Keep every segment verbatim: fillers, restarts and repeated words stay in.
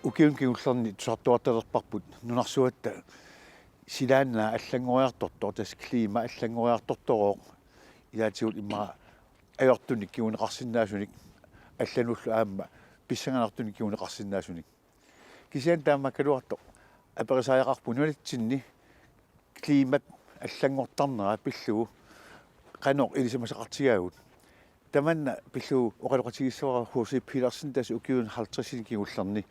Ukiuni kingullerni tusartuartalerparput nunarsuatta silaannaa allanngoriartortoq, tassa klima allanngoriartortorooq, ilaatigut immaqa ajortunik kinguneqarsinnaasunik, allanullu aamma pissanganartunik kinguneqarsinnaasunik. Kisianni taamaakkaluartoq aperisariaqarpoq nunatsinni klimap allanngortarnera pillugu qanoq ilisimasaqartigaagut. Tamanna pillugu oqaloqatigissavara H C Petersen, tassa ukiuni halvtredsini kingullerni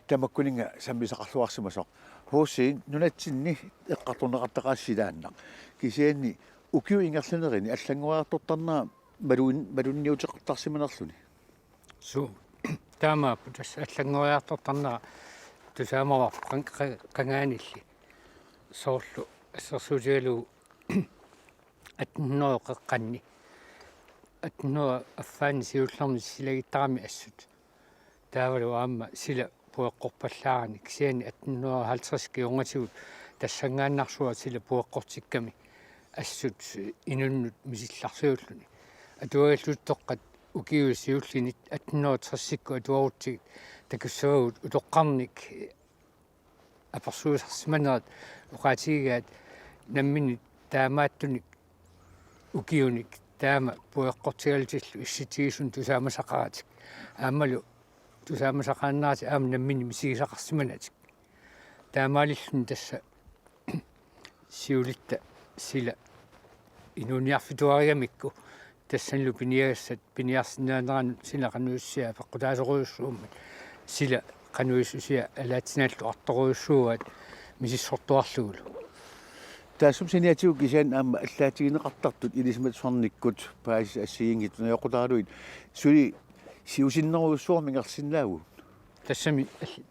tamakkuninnga sammisaqarluarsimasoq. H C, nunatsinni eqqartorneqartaqaasi silaannaq. Kisianni ukiut ingerlanerini allanngoriartortarnera malun-, malunniuteqartarsimanerluni. Suu, taamaapput, tassa allanngoriartortarnera tusaamavarput qan-, qa-, qangaanilli. Soorlu assersuutigalugu atten hundrede qeqqanni, atten hundrede affaanni siullermi silagittarami assut. Taavalu aamma sila pueqqorpallaarani, kisianni atten hundrede halvtreds kingornatigut tassanngaannarsuaq sila pueqqortikkami assut inunnut misillarsiulluni. Atuagallutoqqat ukiut siullinit atten hundrede tresikkut atuarutsigit takussavagut utoqqarnik apersuisarsimanerat oqaatigigaat nammineq taamaattunik ukiunik taama pueqqortigalutillu issitsigisumik tusaamasaqaratik. Aammalu tusaamasaqaannaratik aamma nammineq misigisaqarsimanatik. Taamaalilluni tassa siulitta sila inuuniarfituarigamikku tassanilu piniagassat piniarsinnaaneranut sila qanoq issusia peqqutaasorujussuummat, sila qanoq issusia alaatsinaallu artorujussuugaat misissortuarlugulu. Taassuma saniatigut kisianni aamma allaatigineqartartut ilisimatusarnikkut paasisat assigiinngitsut najoqqutaralugit suli siusinnerujussuarmik ingerlasinnaavugut. Tassami all-,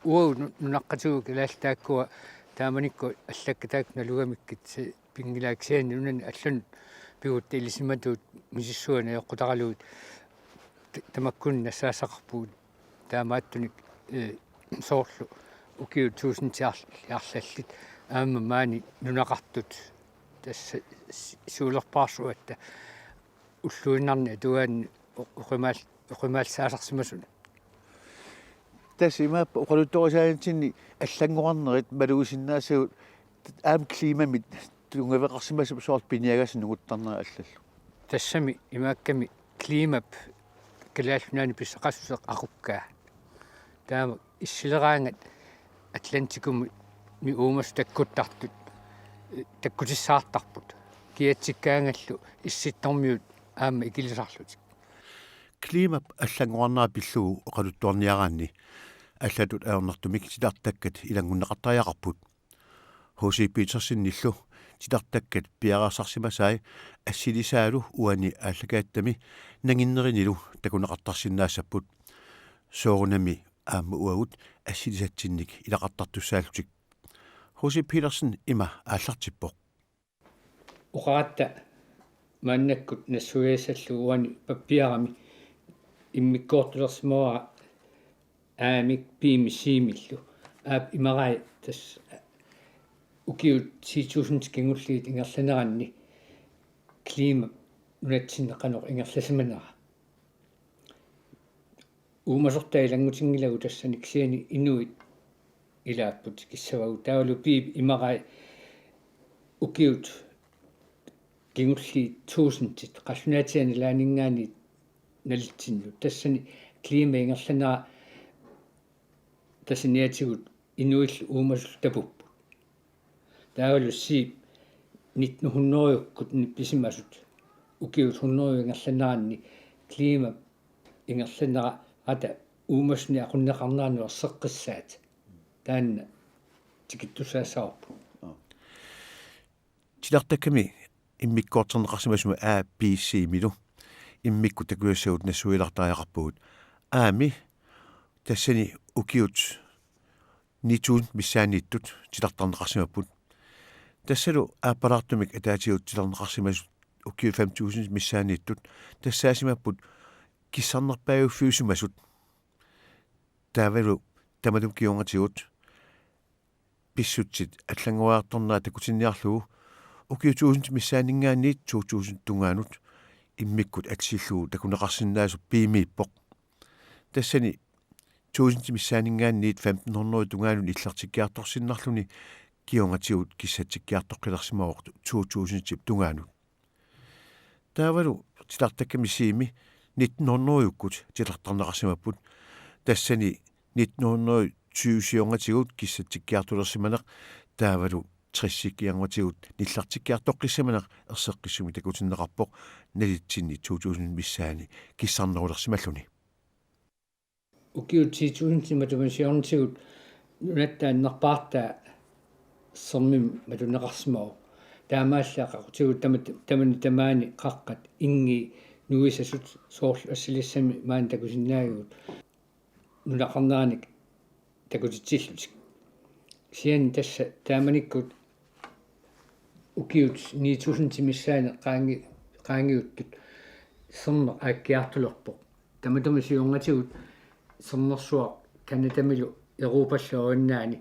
uagut nu-, nunaqqatigut kalaallit taakkua taamanikkut allakkataakku nalugamikkit, se-, pinngilaat kisianni nunani allanut pigutta ilisimatuut misissugaat najoqqutaralugit ta-, tamakkuninnga nassaassaqarpugut taamaattunik, eh, soorlu ukiut tuusintiarl-, arlallit aamma maani nunaqartut tassa si-, siulerpaarsuatta ulluinnarni atugaanni o-, oqimaal-, oqimaallisaasarsimasuni. Tassa imaappoq oqaluttuarisaanitsinni allanngorarnerit malugisinnaasagut aamma klimamit tunngaveqarsimasut soorlu piniagassat nunguttarnerat allallu. Tassami imaakkami klimap Kalaallit Nunaanni pissaqassuseq aqukkaa. Taama issileraangat Atlantikumi uumasut takkuttartut, eh, takkutissaartarput. Kiatsikkaangallu issittormiut aamma ikilisarlutik. Klimap allanngorarnera pillugu oqaluttuarniaraanni allatut ajornartumik titartakkat ilanngunneqartariaqarput. H C Petersenillu titartakkat piareersarsimasai assilisaalu uani aallakaattami nanginnerinilu takuneqartarsinnaassapput. Soorunami aamma uagut assilisatsinnik ilaqartartussaallutik. H C Petersen ima aallartippoq. Oqaratta maannakkut nassuiaassallugu uani pappiarami immikkoortulersimavara A-mik B-mik C-millu. A-p imarai tassa ukiut ti tusind kingulliit ingerlaneranni klima nunatsinni qanoq ingerlasimanera. Uumasortaa ilanngutinngilaq tassani, kisianni inuit ilaapput kissavagut. Taavalu B-p imarai ukiut kingulliit tuusindit qallunaatiani laaninngaanniit nalitsinnut. Tassani klima ingerlanera tassaniatigut inuillu uumasullu tapupput. Taavalu C-p nitten hundrede-kkut nippisimasut ukiut hundrede ingerlaneranni klima ingerlanerata uumasuni aqunneqarneranut erseqqissaat. Taanna tikittussaassavarput. Titartakkami immikkoorterneqarsimasumi A B C-milu immikkut takusassavut nassuiaartariaqarpugut. A-mi tassani ukiut ni tusind missaanniittut titartarneqarsimapput. Tassalu aappalaartumik ataatigut titarneqarsimasut ukiut fem tusind missaanniittut tassaasimapput kissarnerpaajuffiusimasut. Taavalu tamatuma kingornatigut pissutsit allanngoriartornerat takutinniarlugu ukiut tusind missaanninngaanniit to tusind tungaanut immikkut atisillugu takuneqarsinnaasoq B-miippoq. Tassani Tusind missaaninngaanniit femten hundrede tungaanut nillertikkiartorsinnarluni kingornatigut kissatsikkiartoqqilersimavoq to tusind tungaanut. Taavalu titartakkami siimi nitten hundrede-ukkut titartarneqarsimapput, tassani nitten hundrede tyve siornatigut kissatsikkiartulersimaneq taavalu tressikkiarnatigut nillertikkiartoqqissimaneq erseqqissumik takutinneqarpoq nalitsinni to tusind missaani kissarnerulersimalluni. Ukiut ti tusind matuma siornatigut nunatta annerpaartaa sermimik matuneqarsimavoq. Taamaallaat qaqutigut tama-, tamani tamaani qaqqat ingi nuisasut soorlu assilissami maani takusinnaagigut nunaqarneranik takutitsillutik. Kisianni tassa taamanikkut ukiut ni tusind missaani qaangi-, qaangiuttut sermeq aakkiartulerpoq. Tamatuma siornatigut sermersuaq Canadamilu Europallu avannaani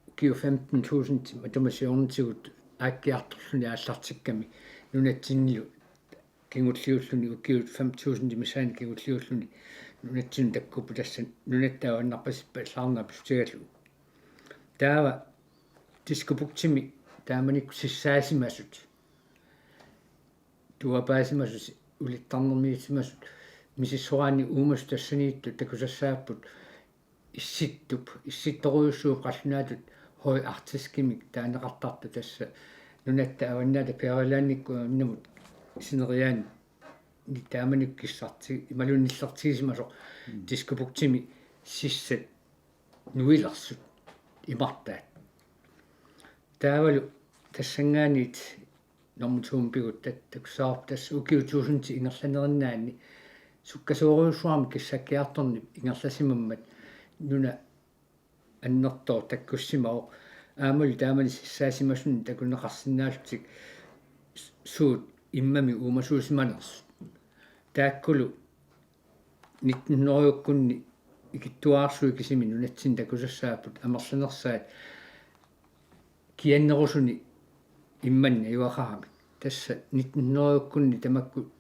ukiut femten tusind matuma siornatigut aakkiartorluni aallartikkami nunatsinnilu kingulliulluni, ukiut fem tusind missaani kingulliulluni nunatsinnut takkupput, tassa nunatta avannarpasippallaarneq pissutigalugu. Taava Diskobugtimi taamanikkut sissaasimasut, tuapaasimasut, ulittarnermiissimasut, misissoraanni uumasut tassaniittut takusassaapput Issittup, issittorujussuup qallunaatut Høje Arktiskimik taaneqartartut, tassa nunatta avannaata Peary Landikkut avannamut sineriaanni taamanikkut kissarti-, imaluunniit nillertigisimasoq. Mm. Diskobugtimi sissat nuilersut imartaat. Taavalu tassanngaanniit normu to-mut piguttat takusaarput, tassa ukiut tusind ingerlanerinnaanni sukkasoorujussuarmik kissakkiartornip ingerlasimammat nuna annertooq takkussimavoq. Aammalu taamani sissaasimasunik takuneqarsinnaallutik suut immami uumasuusimanersut. Taakkulu nitten hundrede-ukkunni ikittuarsuit kisimik nunatsinni takusassaapput amerlanersaat kiannerusuni immanna najugaqaramik. Tassa nitten hundrede-ukkunni tamakku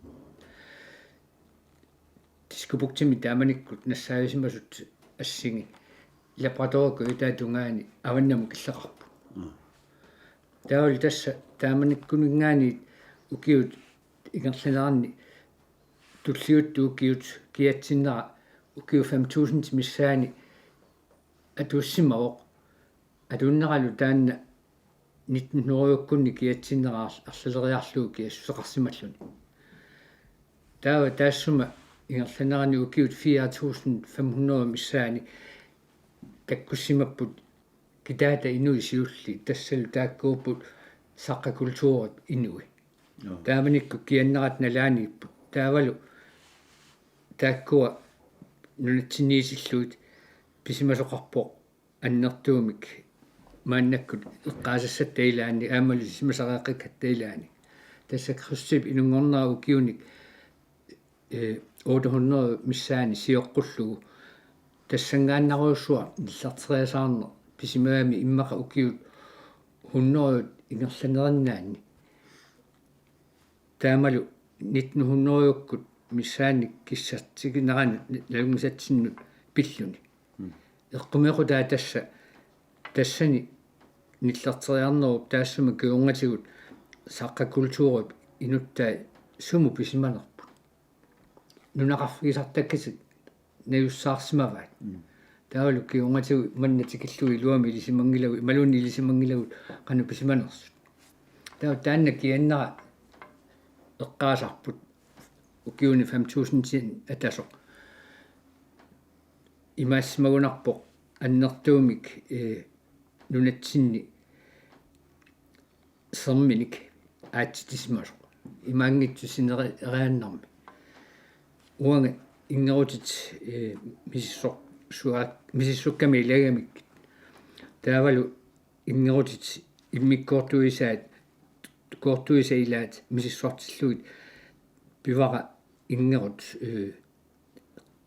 Diskobugtimi taamanikkut nassaavisimasut assingi Labradorip kujataata tungaani avannamut killeqarput. Mm. Taavalu tassa taamanikkuninngaanniit ukiut ingerlaneranni tulliuttut ukiut kiatsinnera ukiut fem tusind missaani atuussimavoq. Atuunneralu taanna nitten hundrede-ukkunni kiatsinnera arl-, arlaleriarlugu kiassuseqarsimalluni. Taava taassuma ingerlanerani ukiut fire tusind fem hundrede missaani takkussimapput kitaata inui siulliit, tassalu taakkuupput Saqqaq Kulturip inui. Joo. Taamanikkut kiannerat nalaaniipput. Taavalu taakkua nunatsinniitillugit pisimasoqarpoq annertuumik maannakkut eqqaasassatta ilaanni aammalu simasariaqqikkatta ilaanni. Tassa Kristip inunngornera ukiunik, eh, otte hundrede missaani sioqqullugu tassanngaannarujussuaq nillerteriasaarneq pisimagami immaqa ukiut hundrede ingerlanerinnaanni. Taamalu nitten hundrede-ukkut missaanni kissartiginerani nalunngisatsinnut pilluni. Mm. Eqqumeequtaa tassa tassani nillerteriarnerup taassuma kingornatigut Saqqaq Kulturip inuttai sumut pisimanerput. Nunaqarfigisartakkatik najussaarsimavaat. Mm. Taavalu kingornatigut manna tikillugu iluamik ilisimanngilagut, imaluunniit ilisimanngilagut qanoq pisimanersut. Taava taanna kiannera eqqaasarput ukiuni fem tusind atasoq. Imaassimagunarpoq annertuumik, eh, nunatsinni serminik aatsitisimasoq. Imaanngitsoq sineri-, eriaannarmi. Uanga inngerutit, eh, misissor-, suaak-, misissukkami ilagamik. Taavalu inngerutit immikkoortuisaat, koortuisa ilaat misissortillugit pivara inngerut, eh,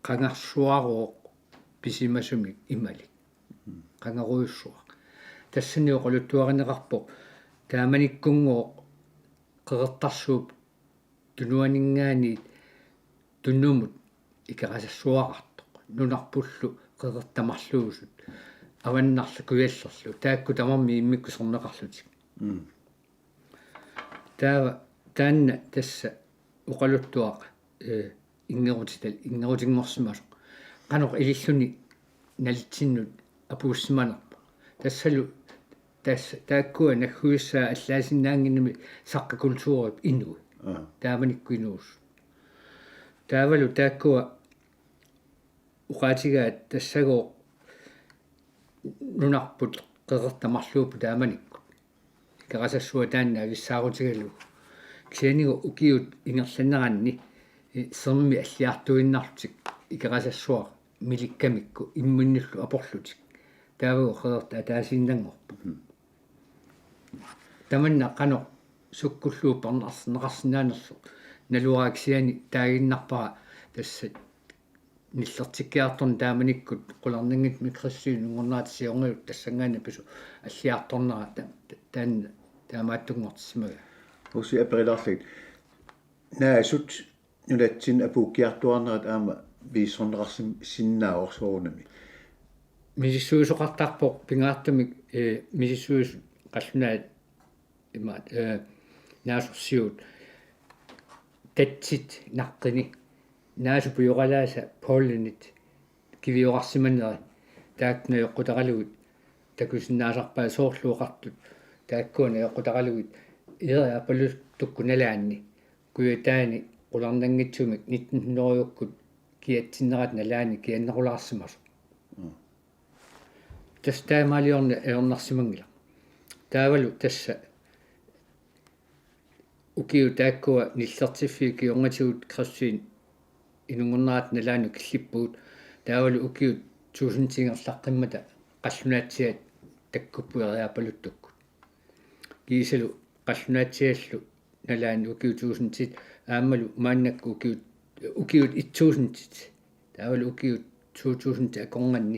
qangarsuarooq pisimasumik imalik. Qangarujussuaq. Tassani oqaluttuarineqarpoq taamanikkunngooq Qeqertarsuup Tunuaninngaanniit tunumut ikerasassuaqartoq. Nunarpullu qeqertat marluusut, avannarlu kujallerlu, taakku tamarmik immikkut sermeqarlutik. Mm. Taava taanna tassa oqaluttuaq, eh, inngerutital-, inngerutinngorsimasoq. Qanoq ililluni nalitsinnut apuussimanerpoq. Tassalu tassa taakkua nagguissaat allaasinnaannginnami saqqakulturip inuit. Aa. Taamanikkut inuussut. Taavalu taakkua oqaatigaat tassagooq nunarput qeqertat marluupput taamanikkut. Ikerasassua taanna avissaarutigalugu. Kisianni ukiut ingerlaneranni, eh, sermit alliartuinnarlutik Ikerasassua milikkamikku imminnullu aporlutik. Taavagooq qeqertat ataasiinnanngorput. Mm. Tamanna qanoq sukkullugu parnarserneqarsinnaanersoq naluara, kisianni taaginnarpara tassa nillertikkiartorneq taamanikkut qularnanngitsumik Kristiinip inunngornerata siornatigut tassanngaannaq pisut alliartornera ta-, ta-, taanna taamaattunngortissimagaa. Usi aperilaarlugit. Naasut nunatsinni apuukkiartuaarnerat aamma misissorneqarsim-, sinnaavoq soorunami. Misissuisoqartarpoq pingaartumik, eh, misissuisut qallunaat imaat, eh, naasorsiut tatsit naqqini, naasup pujoralaasa pollenit kiviorarsimaneri, taakku najoqqutaralugit takusinnaasarpaat, soorlu oqartut taakkua najoqqutaralugit Eeriappaluttukkut nalaanni Kujataani qularnanngitsumik nitten hundrede-ukkut kiatsinnerata nalaani kiannerulaarsimasoq. Mm. Tassa taamaaliorneq ajornarsimanngilaq. Taavalu tassa ukiut taakkua nillertiffiit kingornatigut Kristiinip inunngornerata nalaanut killippugut. Taavalu ukiut tuusintit ingerlaqqimmata qallunaatsiaat takkupput Eeriappaluttukkut. Kiisalu qallunaatsiaallu nalaani ukiut tuusintit aammalu maannakkut ukiut, ukiut et tusinditit. Taavalu ukiut to tusind akornanni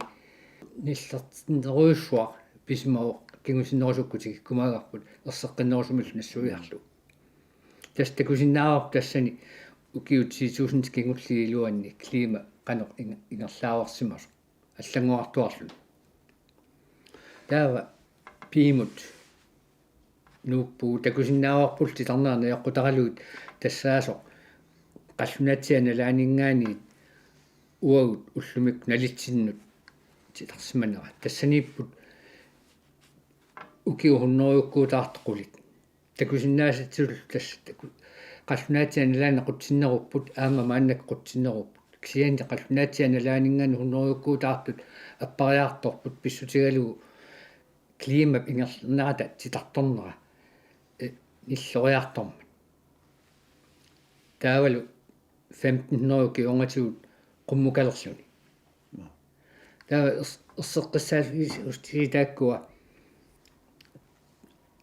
nillertinnerujussuaq pisimavoq kingusinnerusukkut tikikkumaagarput erseqqinnerusumillu nassuiarlugu. Tassa takusinnaavarput tassani ukiut ti tusind kingulliit iluanni klima qanoq ing-, ingerlaavarsimasoq allanngorartuarluni. Taava piimut nuuppugut, takusinnaavarpullu titarnerat najoqqutaralugit tassaasoq qallunaatsiaat nalaaninngaanniit uagut ullumikkut nalitsinnut titarsimanera. Tassaniipput ukiut hundrede-ukkuutaartut qulit. Takusinnaasatsisullu tassa taku-, qallunaatsiaat nalaani qutsinnerupput, aamma maannakkut qutsinnerupput. Kisianni qallunaatsiaat nalaaninngaanniit hundrede-ukkuutaartut appariartorput pissutigalugu klimap ingerlanerata titartornera, eh, nilloriartormat. Taavalu femten hundrede kingornatigut qummukalerluni. Taava ers-, erseqqissaaffissuutit taakkua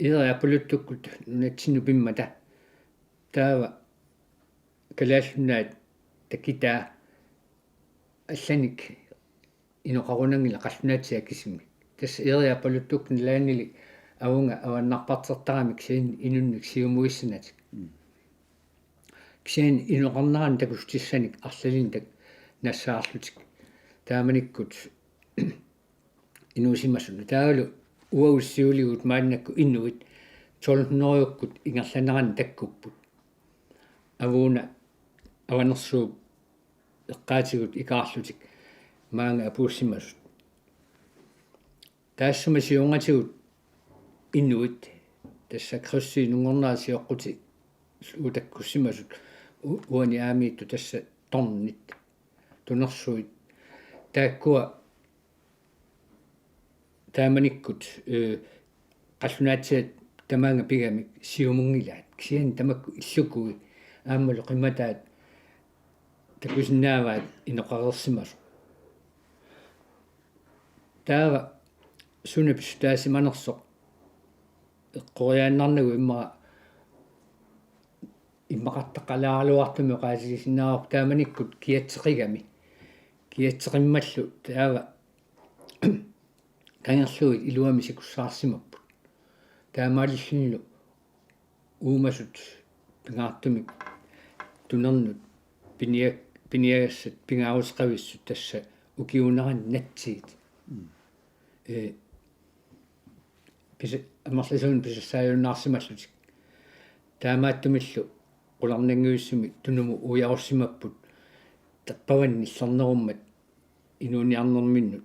Eeriappaluttukkut nunatsinnut pimmata. Taava Kalaallit Nunaat takitaa allanik inoqarunanngilaq qallunaatsiaat kisimik. Tassa Eeriappaluttukkut nalaanili avunga avannarpartertaramik kisianni inunnik siumuissanatik. Mm. Kisianni inoqarnerani takussutissanik arlalinnik nassaarlutik. Taamanikkut inuusimasunut. Taavalu uagut siuligut maannakkut inuit tolv hundrede-ukkut ingerlanerani takkupput. Avuuna Avanersuup eqqaatigut ikaarlutik maanga apuussimasut. Taassuma siornatigut inuit, tassa Kristiinip inunngornerata sioqqutigut takkussimasut, u-, uani aamiittut tassa tornit, tunersuit, taakkua taamanikkut, eh, qallunaatsiaat tamaanga pigamik siumunngilaat. Kisianni tamakku illukui aammalu qimataat takusinnaavaat inoqareersimasoq. Taava suna pissutaasimanersoq eqqoriaannarnagu immaqa immaqartaqalaaraluartumik oqaatigisinnaavarput taamanikkut kiatseqigami. Kiatseqimmallu taava kangerlugit iluamik sikussaarsimapput. Taamaalillunilu uumasut pingaartumik tunernut pinia-, piniagassat pingaaruteqavissut tassa ukiuunerani natsiit. Ee, pisa-, amerlasuunik pisassaajunnarsimallutik. Taamaattumillu qularnanngitsumik Tunumut uiarussimapput tappavani nillernerummat inuuniarnerminnut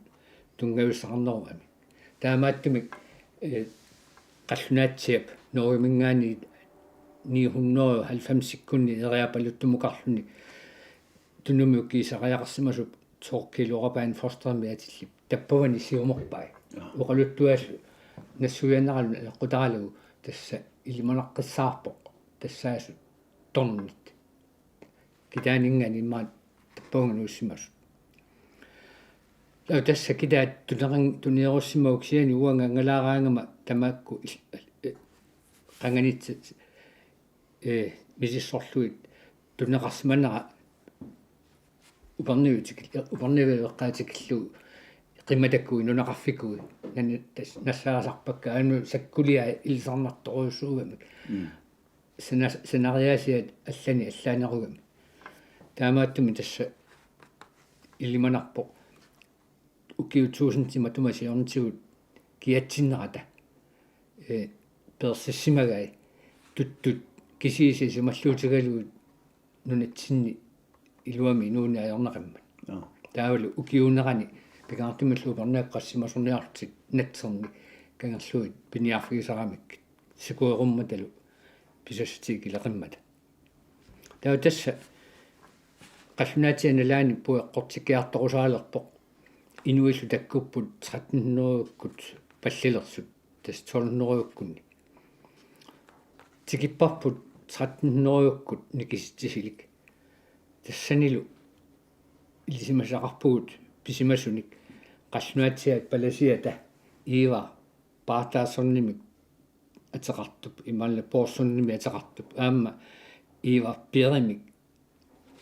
tunngavissaqarnerugamik. Taamaattumik, ee, qallunaatsiap Norgeminngaanniit ni hundrede og halvfemsikkunni eriapaluttumukarluni Tunumut kiisariaqarsimasup Thorkild Urban Fosterimi atillip tappavani siumorpai. Joo. Oqaluttualu nassuiaannaralugu naleqqutaralugu tassa ilimanaqqisaarpoq tassaasut tornit. Kitaaninngaanniit imaat tappavani nuussimasut. Taava tassa kitaat tuneqan-, tuneerussimavoq kisianni uanga angalaaraangama tamakku il-, eh, qanganit-, ee, misissorlugit tuneqarsimanera Upernaviup tikil-, Upernaviup eqqaa tikillugu qimatakkuit nunaqarfikkuit nani-, tas-, nassaarisarpakka aamma sakkuliai ilisarnartorujussuugamik. Mm. Sana-, sanariaasiat allani allaanerugamik. Taamaattumik tassa ilimanarpoq ukiut tuusintit matuma siornatigut kiatsinnerata, ee, peersissimagai tuttut kisiisa isumalluutigalugit nunatsinni iluamik inuuneq ajornaqimmat. Joo. Taavalu ukiuunerani pingaartumillu Upernaviup qassimasorniarlutik natserni kangerlugit piniarfigisaramikkit sikuerummatalu pisassatigileqimmata. Taava tassa qallunaatsiaq nalaani pueqqortikkiartorusaalerpoq inuillu takkupput tretten hundredekkut pallilersut, tassa tolv hundredekkunni. Tikipparput tretten hundredekkut nikisitsisilik. Tassanilu ilisimasaqarpugut pisimasunik qallunaatsiaat palasiata Ivar Barthasonimik ateqartup, imaluunniit Poulsenimik ateqartup, aamma Ivar Pirimik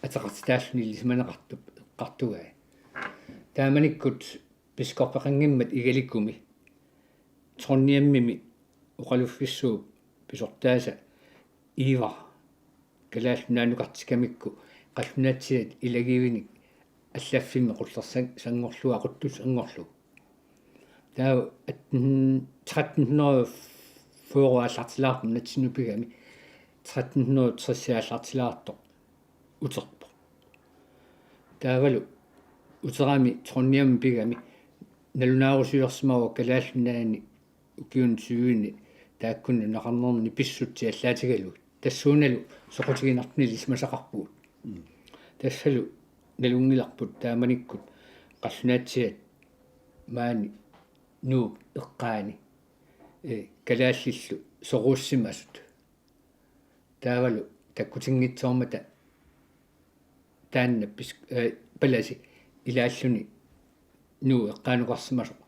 ateqartitaalluni ilisimaneqartup eqqartugai. Taamanikkut biskoppeqanngimmat Igalikumi Trondheimimi oqaluffissuup pisortaasa Ivar Kalaallit Nunaanukartikkamikku qallunaatsiaat ilagivinik allaffimmi qullersang-, sanngorlugu aquttussanngorlugu. Taava atten, tretten hundrede fyrre aallartilaarpoq natsinnut pigami, tretten hundrede tres aallartilaartoq uterpoq. Taavalu uterami Trondheimimi pigami nalunaarusiorsimavoq Kalaallit Nunaanni ukiuni tyveni taakkunani nunaqarnerni pissutsit allaatigalugit. Tassuunalu soqutiginartunik ilisimasaqarpugut. Mm. Tassalu nalunngilarput taamanikkut qallunaatsiaat maani Nuup eqqaani, ee, kalaallillu soruussimasut. Taavalu takkutinngitsoormata taanna pis-, ee, palasi ilaalluni Nuup eqqaanukarsimasoq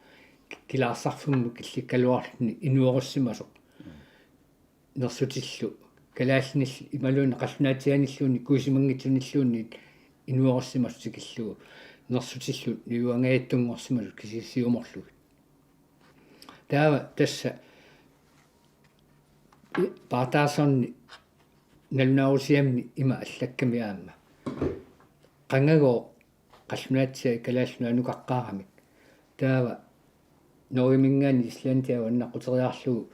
ki-, kilaarsarfimmut killikkaluarluni inuerussimasoq. Nersutillu kalaallinillu imaluunniit qallunaatsiaanilluunniit kuisimanngitsunilluunniit inuerussimasut tikillugu nersutillu niuangajattunngorsimasut kisiisa siumorlugit. Taava tassa Barthasoni nalunaarusiammi ima allakkami aamma: Qangagooq qallunaatsiai Kalaallit Nunaanukaqqaaramik. Taava Norgeminngaanniit Islandi avannaqquteriarlugu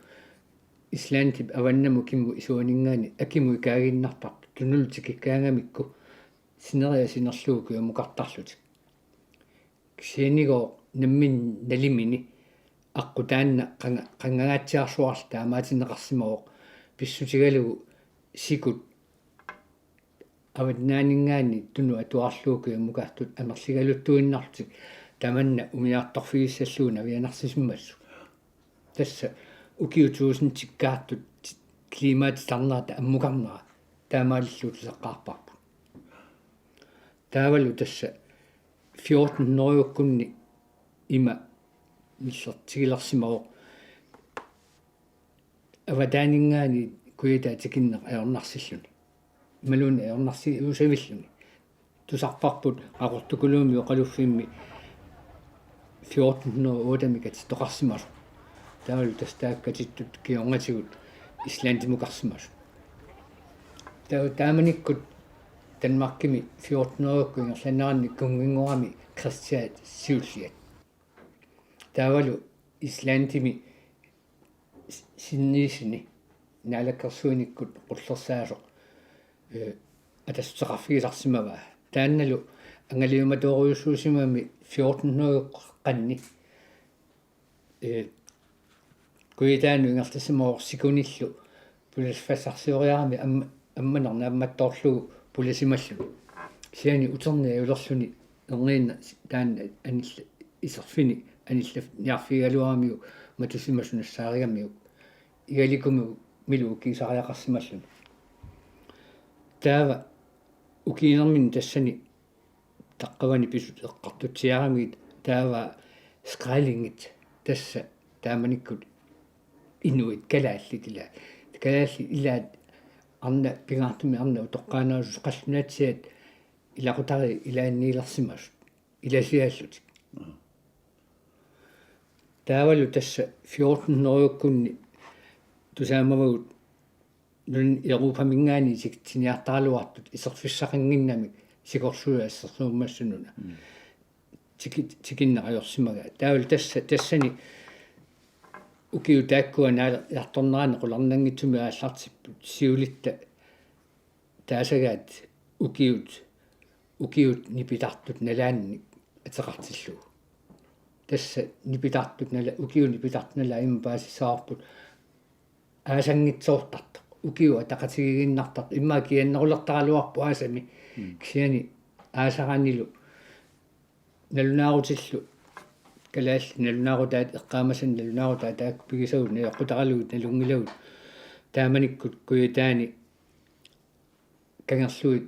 Islandip avannamut kimmut isuaninngaanniit akimut ikaaginnartartut tunullu tikikkaangamikku sineriak sinerlugu kujammukartarlutik. Kisiannigooq nammineq nalimini aqqut taanna qanga-, qangangaatsiarsuarlu taamaatinneqarsimavoq pissutigalugu sikut avannaaninngaanniit tunut atuarlugu kujammukartut amerligaluttuinnarlutik tamanna umiartorfigissallugu navianarsisimmassuk. Tassa ukiut tuusintikkaartut ti-, klimaatitarnerata ammukarnera taamaalillugu tusaqqaarparput. Taavalu tassa fjorten hundredekkunni ima nillertigilersimavoq avataaninngaanniit kujataa tikinneq ajornarsilluni. Imaluunniit ajornarsiusavilluni. Tusarparput Qaqortukuluumi oqaluffimmi fjorten hundrede og otte-mi katittoqarsimasoq. Taavalu tassa taakku katittut kingornatigut Islandimukarsimasut. Taava taamanikkut Danmarkimi fjortenhundredekkut ingerlanerani kunnginngorami Kristiat siulliat. Taavalu Islandimi sinniisini naalakkersuinikkut qullersaasoq, eh, atassuteqarfigisarsimavaa. Taannalu angaliumatoorujussuusimami fjortenhundredeqqanni, eh, kujataanut ingerlasimavoq sikunillu pulassassarsioriarami am-, ammanernaammattoorlugu pulasimalluni. Kisianni uterni ajulerluni erniinnaq taanna anilla-, iserfini anillaffigigaluaramiuk matusimasoq nassaarigamiuk. Igalikumilu ukiisariaqarsimalluni. Taava ukiinermini tassani taqqavani pisut eqqartutsiaramigit taava skrællingit tassa taamanikkut inuit kalaallit ilaat. Kalaallit ilaat arnat pingaartumik arnat utoqqaannarusut qallunaatsiaat ilaqutariit ilaanniilersimasut ilasiaallutik. Taavalu tassa fjortenhundredekkunni tusaamavagut nunani Europaminngaanniit tikitsiniartaraluartut iserfissaqannginnamik sikorsuup assersuummassuk nuna. Mm. Tiki-, tikinneq ajorsimagaat. Taavalu tassa, tassani ukiut taakkua naalajartornerani qularnanngitsumik aallartipput siulitta taasagaat ukiut, ukiut nipitartut nalaannik ateqartillugu. Tassa nipitartut nala-, ukiut nipitartut nalaat ima paasissavarput aasanngitsoortartoq. Ukiut ataqatigiiginnartartut. Immaqa kiannerulertaraluarpoq aasami. Mm. Kisianni aasaranilu nalunaarutillu kalaallit nalunaarutaat eqqaamasani nalunaarutaat taakku pigisagut najoqqutaralugit nalunngilagut. Taamanikkut kujataani kangerlugit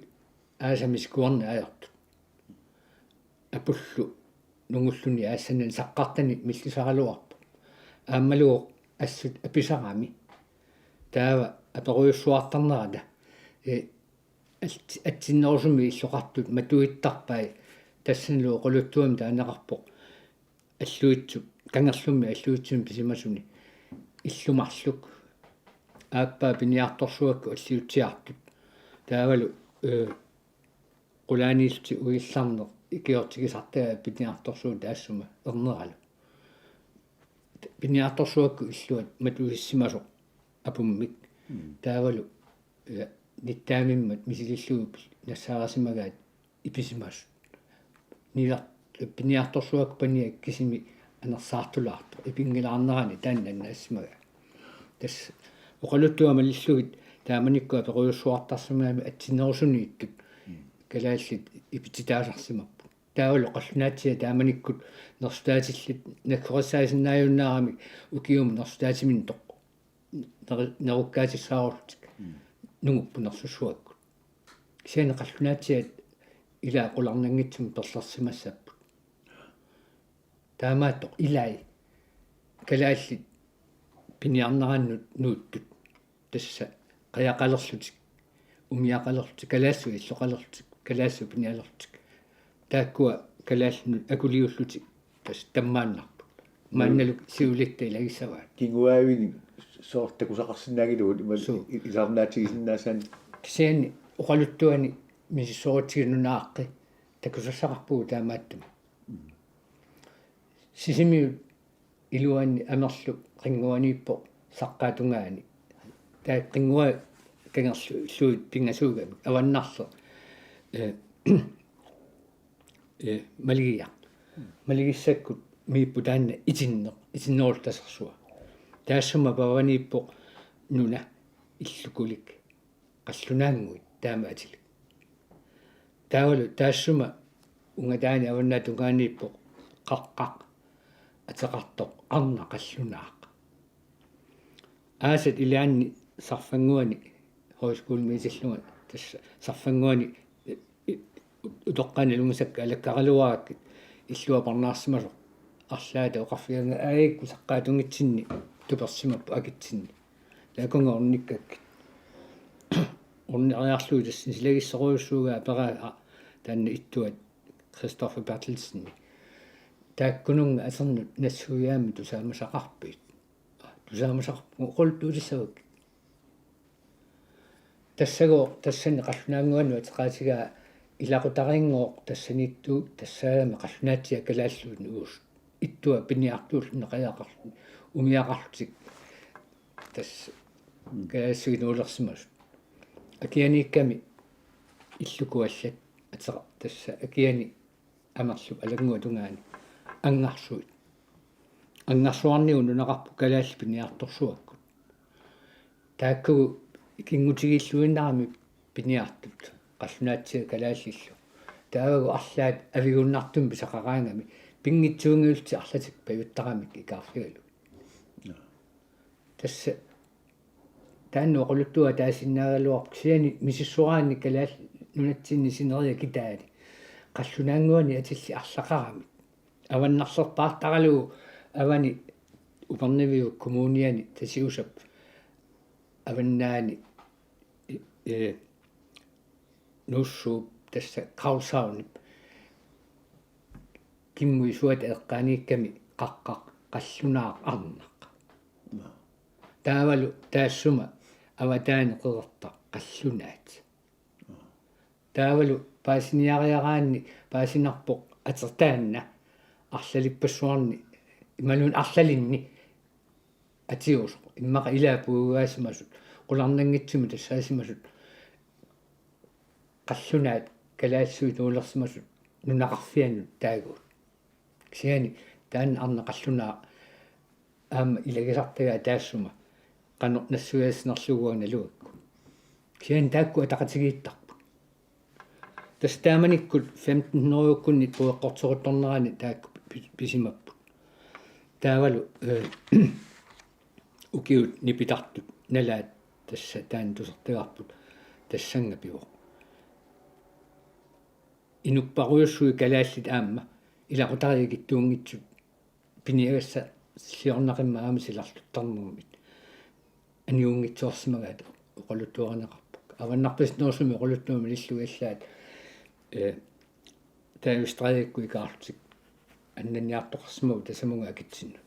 aasami sikuarneq ajortut. Apullu nungulluni aassannani saqqartani millisaraluarpoq. Aammalu assut apisarami. Taava aperujussuartarnerata. Ee, at-, atsinnerusumik illoqartut matuittarpai tassanilu oqaluttuami taaneqarpoq. Alluitsup, kangerlummi alluitsumik pisimasuni. Illumarluk. Aappaa piniartorsuakkut alliutsiartut. Taavalu, ee, qulaaniillutik uillarneq ikiortigisartagaa piniartorsuup taassuma erneralu. Piniartorsuakkut illuat matusissimasoq apummik. Mm. Taavalu, ee, nittaamimmat misilillugu nassaarisimagaat ipisimasut. Niilar-, piniartorsuakkut paniat kisimi anersaartulaartoq. Ipinngilaarnerani taanna annaassimagaa. Tassa oqaluttuat malillugit taamanikkut aperujussuartarsimagami atsinnerusuniittut. Mm. Kalaallit ipititaasarsimapput. Taavalu qallunaatsiaat taamanikkut nersutaatillit nakkorissaasinnaajunnaarami ukiumut nersutaatiminik toq-, ner-, nerukkaatissaarutik. Mm. Nungupput nersussuakkut. Kisianni qallunaatsiaat ilaat qularnanngitsumik perlersimassapput. Taamaattoq ilai kalaallit piniarnerannut nuuttut. Tassa qajaqalerlutik, umiaqalerlutik, kalaallisut illoqalerlutik, kalaallisut pinialerlutik. Taakkua kalaallinut akuliullutik tassa tammaannarput. Maannalu siulitta ilagissavaat. Kinguaavinik soorlu takusaqarsinnaanngilagut ima Suu. i-, ilarnaatigisinnaasaanik. Kisianni oqaluttuani misissorutsigu nunaaqqi takusassaqarpugut taamaattumik. Mm. Sisimiut iluanni Amerlu qinnguaniippoq saqqaatungaani. Taava qinnguat kangerlugit pingasuugamik avannarleq. Ee, ee, maligiaq. Maligissakkut miipput taanna itinneq, itinnerullu tasersua. Taassuma pavaniippoq nuna illukulik qallunaannguit taamaatilik. Taavalu taassuma ungataani avannaata tungaaniippoq qaqqaq ateqartoq Arnaq Qallunaaq. Aasat ilaanni sarfannguani højskolemiitillunga tassa sarfannguani, eh, eh, utoqqaat nalunngisakka alakkaraluarakkit illuaparnaarsimasoq arlaata oqarfigaanga aajuku saqqaatunngitsinni tupersimapput akitsinni. Taakunga ornikkakkit. Orneriarlugit tassani silagissorujussuugaa aperaa taanna ittuat Christoffer Berthelsenip. Taakkununnga asernut nassuiaammik tusaamasaqarpit? Tusaamasaqarpunga oqaluttuutissavakkit. Tassagooq tassani qallunaannguanut ateqaatigaa ilaqutariinngooq tassaniittuut tassaagami qallunaatsiaq kalaallisut nuusut. Ittua piniartuulluni qajaqarluni umiaqarlutik tassa kalaallisut inuulersimasut. Akianiikkami illukuallat ateqa tassa akiani amerlup alannguata tungaani angarsuit. Angarsuarnigut nunaqarput kalaallit piniartorsuakkut. Taakku ikinngutigiilluinnarami piniartut qallunaatsiaq kalaallillu. Taavalu arlaat avigunnartumik pisaqaraangami pinngitsuunngillutik arlatik pajuttaramik ikaarfigalugit. Tassa taanna oqaluttuaq ataasinnaagaluarpoq kisianni misissoraanni kalaallit nunatsinni sineriak kitaani qallunaannguani atillit arlaqaramik. Avannarlerpaartaralugu avani Upernaviup kommuniani Tasiusap avannaani ee Nuussuup tassa Gravsaunip kimmut isuata eqqaaniikkami qaqqaq qallunaaq arnaq. Taavalu taassuma avataani qeqertaq qallunaat. Taavalu paasiniariaraanni paasinarpoq ateq taanna arlalippassuarni imaluunniit arlalinni atiusoq immaqa ilaat puigugaasimasut qularnanngitsumik tassaasimasut qallunaat kalaallisut inuulersimasut nunaqarfiannut taaguut. Kisianni taanna arnaq qallunaaq aamma ilagisartagaa taassuma qanoq nassuiaassinerlugu uanga nalugakku. Kisianni taakku ataqatigiittarput. Tassa taamanikkut femten hundrede-kkunni pueqqorteruttornerani taakku pi-, pisimapput. Taavalu ee ukiut nipitartut nalaat tassa taanna tusartagarput tassannga pivoq. Inupparujussuit kalaallit aamma ilaqutariit ikittuunngitsut piniagassalliornaqimmat aamma silarluttarnermit aniunngitsoorsimagaat oqaluttuarineqarpoq. Avannarpasinnerusumi oqaluttuat malillugu allaat ee David Strædekkut ikaarlutik annanniartoqarsimavoq tasamunga akitsinnut.